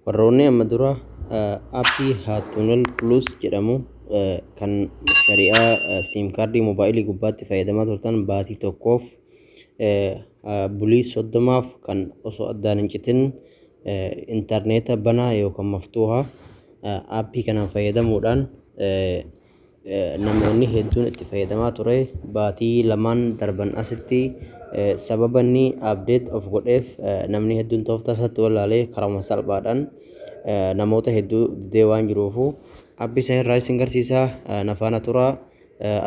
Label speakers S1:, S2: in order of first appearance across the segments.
S1: Warroonni amma dura aappii Haatuunel Plus jedhamu kan shari'aa siim kaardii moobaayilii gubbaatti fayyadamaa turtan baatii tokkoof bulii 30f kan osoo addaan hin citin intarneeta banaa yookaan maftuuha aappii kanaan fayyadamuudhaan namoonni hedduun itti fayyadamaa ture. Baatii lamaan darban asitti sababa inni update of godheef namni hedduun tooftaa isaatti wallaalee karama salphaadhaan namoota hedduu didee waan jiruufu aappii isa irraa isin garsiisaa, na faana turaa.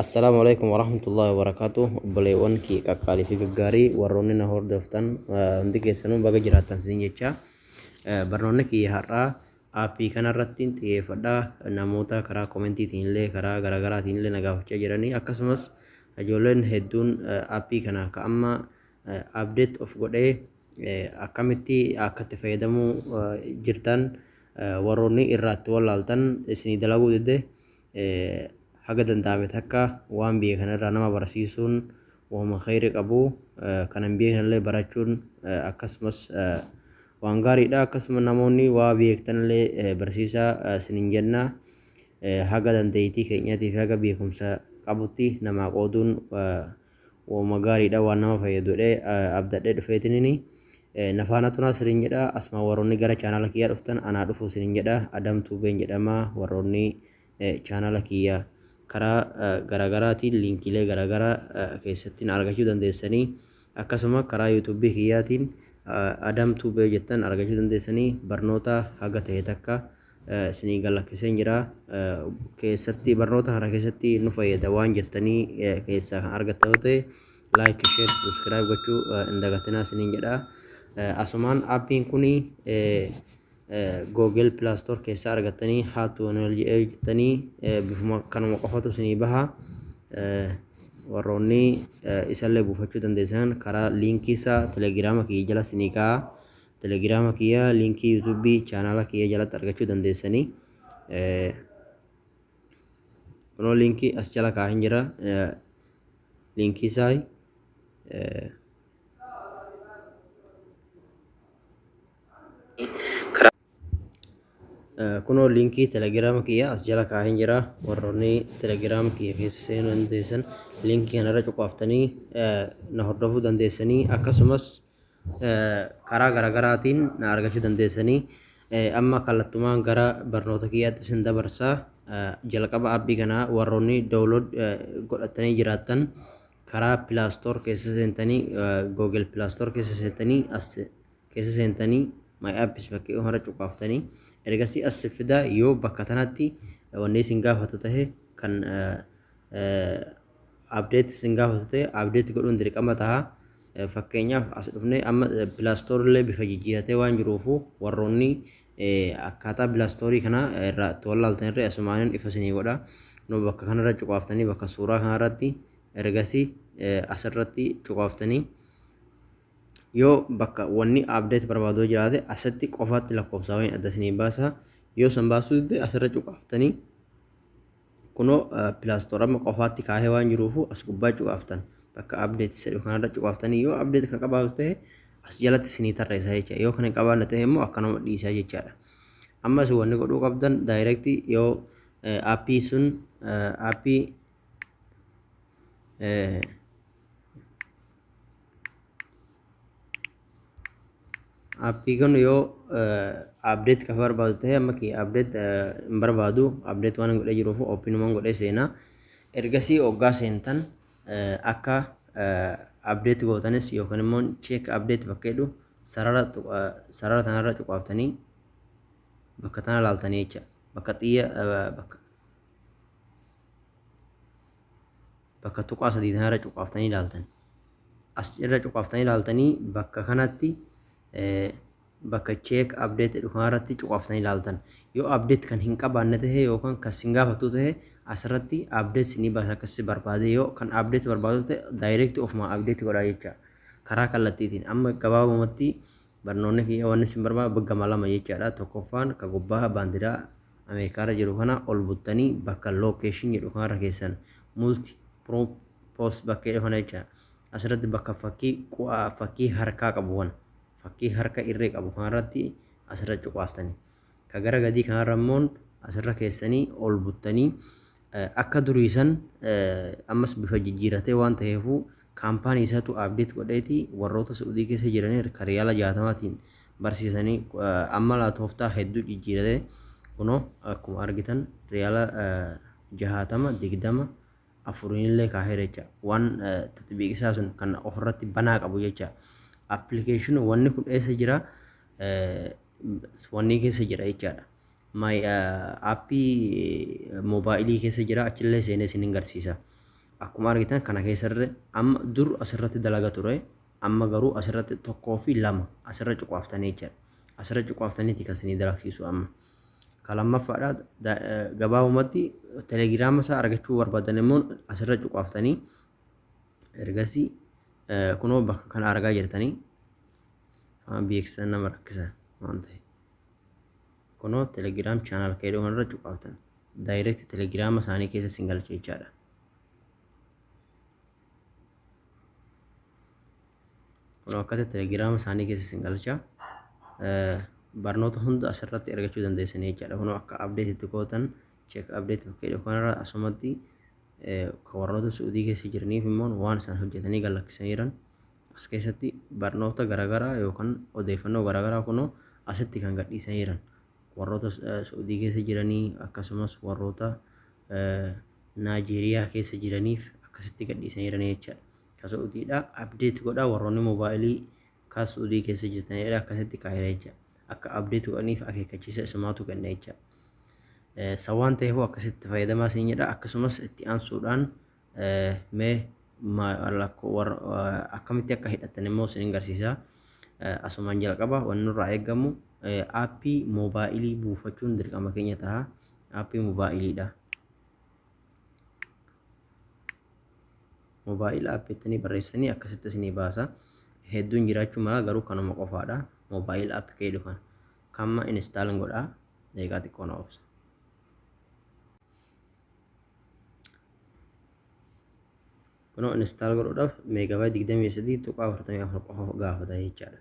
S1: Assalaamu alaikum warahmatullahi wabarakaatu. Obboleewwan kiyya qaqqaalii fi gaggaarii, warroonni na hordoftan hundi keessanuu baga jiraattan isin jecha. Barnoonni kiyya har'aa aappii kanarratti xiyyeeffadha. Namoota karaa koomentiitiin illee karaa garaagaraatiin illee na gaafachaa jiranii, akkasumas ijoolleen hedduun aappii kana ka amma update of godhee akkamitti akka itti fayyadamuu jirtan warroonni irraa itti wallaaltan isinii dalaguu didde, haga danda'ame takka waan biyya kanarraa nama barsiisuun waanuma kheyri qabu, kan hin beeknellee barachuun akkasumas waan gaariidha. Akkasuma namoonni waa beektanillee barsiisaa isiniin jenna. Haga dandeettii keenyaatii fi haga beekumsa qabutti namaa qooduun waanuma gaariidha, waan nama fayyadudha abdadhee dhufeetinini nafaana tunaa isiniin jedha. Asuma warroonni gara chaanaala kiyyaa dhuftan anaa dhufu isiniin jedha. Adam Tuubeen jedhama. Warroonni chaanaala kiyya karaa garaagaraatiin liinkiilee garaagaraa keessatti na argachuu dandeessanii, akkasuma karaa yuutuubii kiyyaatiin Adam Tuubee jettan argachuu dandeessanii, barnoota haga ta'e takka isinii galakkiseen jira. Keessatti barnoota kana keessatti nu fayyada waan jettanii keessaa kan argattan yoo ta'e, like, share, subscribe gochuu hin dagatinaa isiniin jedha. Asumaan aappiin kuni Google Play Store keessaa argattanii Haatuunel jettanii bifuma kanuma qofatu isinii baha. Warroonni isallee buufachuu dandeessan karaa liinkii isaa telegiraama kiyya jala isinii kaa'a. Telegiraama kiyya liinkii yuutuubii chaanaala kiyya jalatti argachuu dandeessanii. Kunoo liinkii as jala kaa'een jira. Liinkii isaa kunoo liinkii telegiraama kiyya as jala kaa'een jira. Warroonni telegiraama kiyya keessa seenuu dandeessan liinkii kanarra cuqaaftanii na hordofuu dandeessanii, akkasumas karaa garaagaraatiin na argachuu dandeessanii. Amma kallattumaan gara barnoota kiyyaatti isin dabarsa. Jalqaba aappii kanaa warroonni download godhatanii jiraattan karaa Play Store keessa seentanii, Google Play Store keessa seentanii, as keessa seentanii My Apps bakkee kanarra cuqaaftanii ergasii as fidaa. Yoo bakka tanatti wanni isin gaafatu tahe, kan update isin gaafatu ta'e, update godhuun dirqama taha. Fakkeenyaaf as dhufnee amma Play Store illee bifa jijjiiratee waan jiruufu warroonni akkaataa Play Store kana irraa itti wallaaltan irra asumaanin ifa isinii godha. Nu bakka kanarra cuqaaftanii, bakka suuraa kanarratti, ergasii asirratti cuqaaftanii, yoo bakka wanni update barbaadu jiraate asitti qofaatti lakkoofsa wayii adda isinii baasa. Yoo san baasuu didde asirra cuqaaftanii, kunoo Play Store amma qofaatti kaahee waan jiruufu as gubbaa cuqaaftan, bakka update jedhu kanarra cuqaaftanii, yoo update kan qabaatu ta'e as jalatti isinii tarreessa jecha, yoo kan hin qabaanne ta'e immoo akkanuma dhiisaa jechaadha. Ammas wanni godhuu qabdan direct yoo aappii sun aappii kun yoo update kan barbaadu ta'e, amma kiyya update hin barbaadu, update waan hin godhee jiruuf openumaan godhee seenaa. Ergasii hoggaa seentan akka update gootanis yookaan immoo check update bakka jedhu sarara sarara tanarra cuqaaftanii bakka tana laaltanii jecha, bakka xiyya bakka tuqaa sadii tanarra cuqaaftanii ilaaltan. As irra cuqaaftanii ilaaltanii bakka kanatti bakka check update jedhu kanarratti cuqaaftanii ilaaltan. Yoo update kan hin qabaanne tahe yookaan kan sin gaafatu tahe, asirratti update sinii baasa akkasi barbaade. Yoo kan update barbaadu ta'e, direct ofuma update godhaa jecha karaa kallattiitiin. Amma gabaabumatti barnoonni kiyya wanni isin barbaadu gama lama jechaadha. Tokkoffaan ka gubbaa baandiraa Ameerikaarra jiru kana ol buttanii bakka location jedhu kanarra keessan multi purpose bakka jedhu kana jecha, asirratti bakka fakkii fakkii harkaa qabu kana, fakkii harka irree qabu kanarratti asirra cuqaastanii. Ka gara gadii kanarra immoo asirra keessanii ol buttanii akka durii san ammas bifa jijjiiratee waan ta'eefuu kaampaanii isaatu update godheeti warroota Saudii keessa jiranii ka riyaala 60tiin barsiisanii amma laa tooftaa hedduu jijjiiratee kunoo akkuma argitan riyaala 60 20 afuriinillee kaahee jecha waan tatbiiqisaa sun kan ofirratti banaa qabu jecha. Appilikeeshinii wanni kun eessa jira? Wanni keessa jira jechaadha. My aappii moobaayilii keessa jira, achillee seenee isin garsiisa. Akkuma argitan kana keessarra amma dur asirratti dalaga ture, amma garuu asirratti 1 fi 2 asirra cuqaaftanii jechaadha. Asirra cuqaaftaniiti kan isinii dalagsiisu amma. Ka lammaffaadha, gabaabumatti telegiraama isaa argachuu barbaadan immoo asirra cuqaaftanii ergasii kunoo bakka kana argaa jirtanii beeksisan nama rakkisa waan ta'e. Kunoo Telegram channel keedhoo kanarra cuqaaftan. Direct telegiraama isaanii keessa isin galcha jechaadha. Kunoo akkasitti telegiraama isaanii keessa isin galcha. Barnoota hunda asirratti argachuu dandeessanii jechaadha. Kunoo akka update itti gootan check update bakka kanarra asumatti kan warroota Suudii keessa jiraniif immoo waan isaan hojjetanii galakkisanii jiran as keessatti barnoota garaagaraa yookaan odeeffannoo garaagaraa kunoo asitti kan gadhiisanii jiran. Warroota Suudii keessa jiranii akkasumas warroota Naajeeriyaa keessa jiraniif akkasitti gadhiisanii jiran jechaadha. Ka Suudiidha update godhaa warroonni moobaayilii ka Suudii keessa jirtanidha akkasitti kaa'eera jechaadha. Akka update godhaniif akeekkachiisa isumaatu kenna jechaadha. San waan ta'eef akkasitti fayyadamaa isin jedha. Akkasumas itti aansuudhaan mee akkamitti akka hidhattan immoo isin garsiisa. Asumaan jalqaba wanni nurraa eegamu aappii moobaayilii buufachuun dirqama keenya ta'a. Aappii moobaayiliidha. Moobaayil aappii jettanii barreessanii akkasitti isinii baasa. Hedduun jiraachuu mala garuu kanuma qofaadha. Moobaayil aappii kee dhufan. Kamma install godhaa. Daqiiqaa xiqqoo na obsa. Kunoo install godhuudhaaf meegabaayit 23.44 qofa gaafata jechaadha.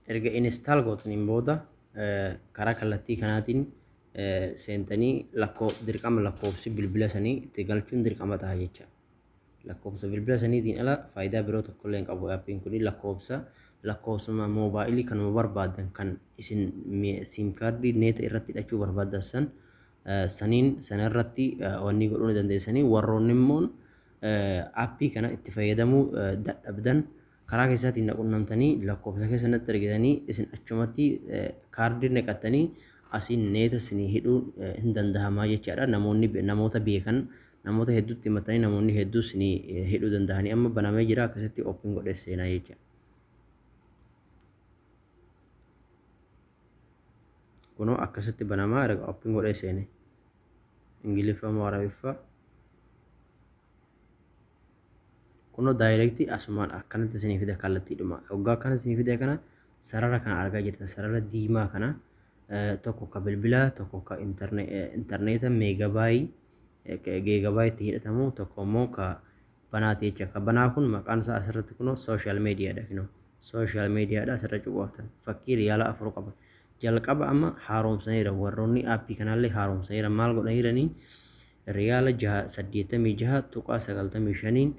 S1: Erga install gootaniin booda karaa kallattii kanaatiin seentanii dirqama lakkoofsi bilbila sanii itti galchuun dirqama ta'a jecha. Lakkoofsa bilbila saniitiin ala faayidaa biroo tokkollee hin qabu aappiin kun. Lakkoofsuma moobaayilii kanuma barbaadan kan isin siim kaardii neeta irratti hidhachuu barbaadan san saniin sanarratti wanni godhuu ni dandeessanii. Warroonni immoo aappii kana itti fayyadamuu dadhabdan karaa keessaatiin na qunnamtanii lakkoofsa keessanatti argitanii isin achumatti kaardii naqattanii asiin neeta isinii hidhuu hin danda'amaa jechaadha. Namoonni namoota beekan namoota hedduutti himatanii namoonni hedduu isinii hidhuu danda'anii. Amma banamee jira, akkasitti open godhee seenaa jecha. Kunoo akkasitti banamaa erga open godhee seene. Ingiliffa moo Arabiffaa? Kunoo direct asumaan akkanatti isinii fida kallattiidhuma. Waggaa akkana isinii fide kana sarara kana argaa jirtan, sarara diimaa kana tokko ka bilbilaa, tokko ka intarneeta meegabaayii geegabaayitti hidhatamu, tokko immoo ka banaati jecha. Ka banaa kun maqaan isaa asirratti kunoo social mediadha. Kunoo social mediadha, asirra cuqaaftan fakkii riyaala 4 qaba. Jalqaba amma haaromsaniira warroonni aappii kanallee haaromsaniira. Maal godhaniiranii? Riyaala 86.95n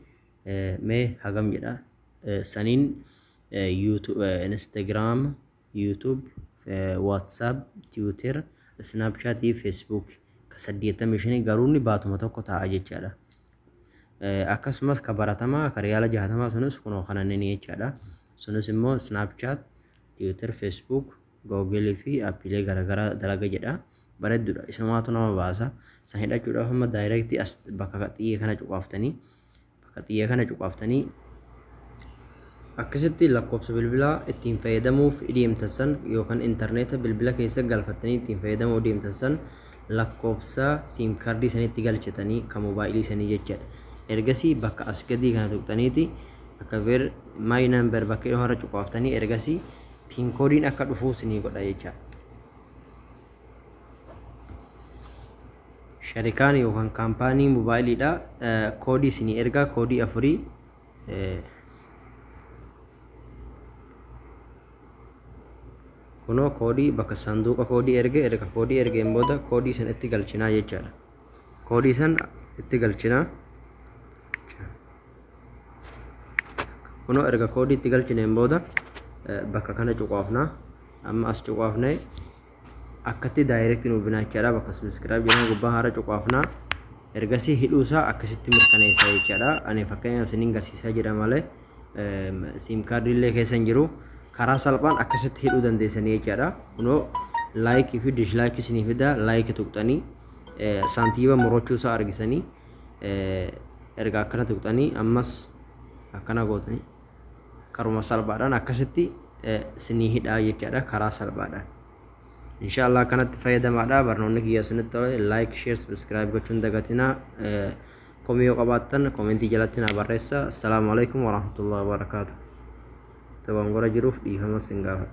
S1: mee hagam jedha saniin YouTube, Instagram, YouTube, WhatsApp, Twitter, Snapchat fi Facebook ka 85 garuu inni baatuma tokko ta'a jechaadha. Akkasumas ka baratamaa ka riyaala 60 sunis kunoo kana inni jechaadha. Sunis immoo Snapchat, Twitter, Facebook, Google fi aappiilee garaagaraa dalaga jedha. Bareedduudha. Isumaatu nama baasa. San hidhachuudhaaf amma direct as bakka xiyya kana cuqaaftanii bakka xiyya kana cuqaaftanii akkasitti lakkoofsa bilbilaa ittiin fayyadamuuf deemtan san yookaan intarneeta bilbila keessa galfattanii ittiin fayyadamuu deemtan san lakkoofsa siim kaardii sanitti galchatanii kan moobaayilii sanii jechaadha. Ergasii bakka as gadii kana tuqxaniiti akka ver my number bakka jedhamu irra cuqaaftanii ergasii pin koodiin akka dhufuu isinii godha jechaadha. Sharikaan yookaan kaampaanii mobaayiliidha koodii isinii ergaa, koodii afurii. Kunoo koodii bakka saanduqa koodii erge. Erga koodii ergeen booda koodii san itti galchinaa jechaadha. Koodii san itti galchinaa. Kunoo erga koodii itti galchineen booda bakka kana cuqaafnaa. Amma as cuqaafnee akkatti direct nu binaa jechaadha. Bakka subscribe jedhamu gubbaa haara cuqaafnaa. Ergasii hidhuusaa akkasitti mirkaneessa jechaadha. Ani fakkeenyaaf isiniin garsiisaa jira malee SIM kaardii illee keessa hin jiru. Karaa salphaan akkasitti hidhuu dandeessanii jechaadha. Kunoo like fi dislike isinii fida. Like tuqxanii saantiiba murachuusaa argisanii, erga akkana tuqxanii ammas akkana gootanii karuma salphaadhaan akkasitti isinii hidhaa jechaadha, karaa salphaadhaan. Inshallah akkanatti fayyadamaadha. Barnoonni kiyya isinitti tole like, share, subscribe gochuun dagatinaa. Komii yoo qabaattan komentii jalatti naa barreessa. Assalaamu alaikum warahmatullahi wabarakaatu. Dogongora jiruuf dhiifama sin gaafadha.